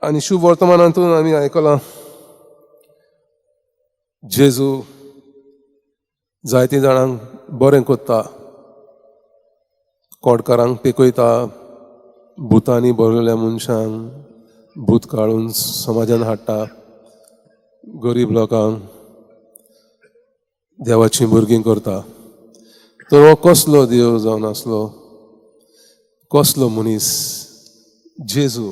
आनी शुभ वर्तमानांतून आमी आयकलां, जेजू जायते जाणांक बरें कोत्ता, कोडकारांक पेकयता, भुतांनी भरलेल्या मनशांक भूत काडून समाजान हाडटा, गरीब लोकांक देवाचीं भुरगीं करता. तर हो कसलो देव जावन आसलो, कसलो मनीस जेजू?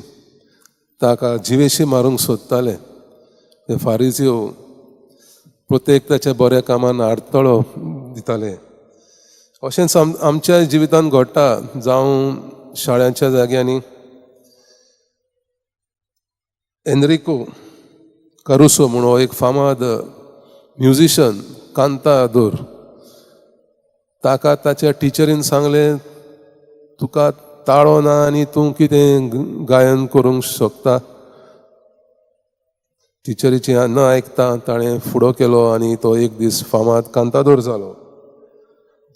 ताका जिवेशी मारूंक सोदताले ते फारिजियो. प्रत्येक ताच्या बऱ्या कामान आडतळो दिताले. अशेंच आमच्या जिवितांत घडटा, जावं शाळांच्या जाग्यांनी. एनरिको करुसो म्हूण हो एक फामाद म्युजिशन, कांतादोर, ताका ताच्या टिचरीन सांगलें, तुका ताळो ना आनी तूं कितें गायन करूंक शकता? टिचरीची न आयकता ताणें फुडो केलो आनी तो एक दीस फामाद कांतादोर जालो.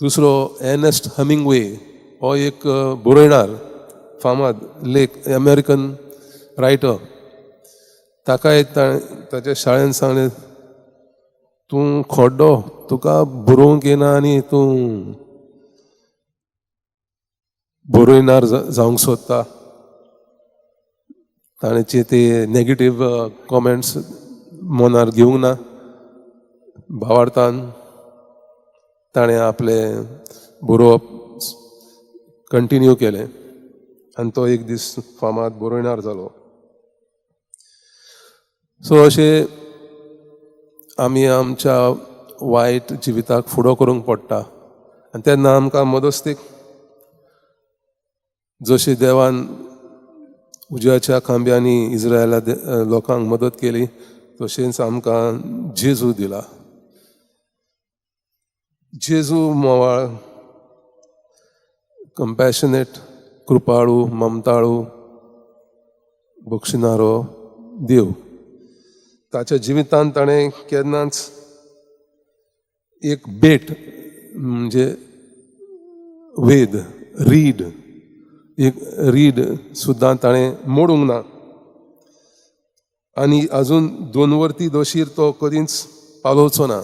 दुसरो एर्नेस्ट हमिंगवे, हो एक बरयणार, फामाद लेख, अमेरिकन रायटर. ताकाय ताच्या शाळेन सांगलें, तूं खोड्डो, तुका बरोवंक येना आनी तूं बरयणार जावंक सोदता. ताणें ते नेगेटीव कॉमेंट्स मनार घेवंक ना. भावार्थान ताणें आपलें बरोवप कंटिन्यू केलें आनी तो एक दीस फामाद बरयणार जालो. सो अशें आमी आमच्या वायट जिविताक फुडो करूंक पडटा आनी तेन्ना आमकां मदस्तीक, जशी देवान उज्याच्या खांब्यांनी इस्रायला लोकांक मदत केली, तशेंच आमकां जेजू दिला. जेजू मोवाळ, कंपॅशनेट, कृपाळू, ममताळू, बक्षिणारो देव. ताच्या जिवितांत ताणें केन्नाच एक बेट, म्हणजे वेद, रीड, एक रीड सुद्दां ताणें मोडूंक ना आनी अजून दोन वरती दोशीर तो कदींच पालोवचो ना.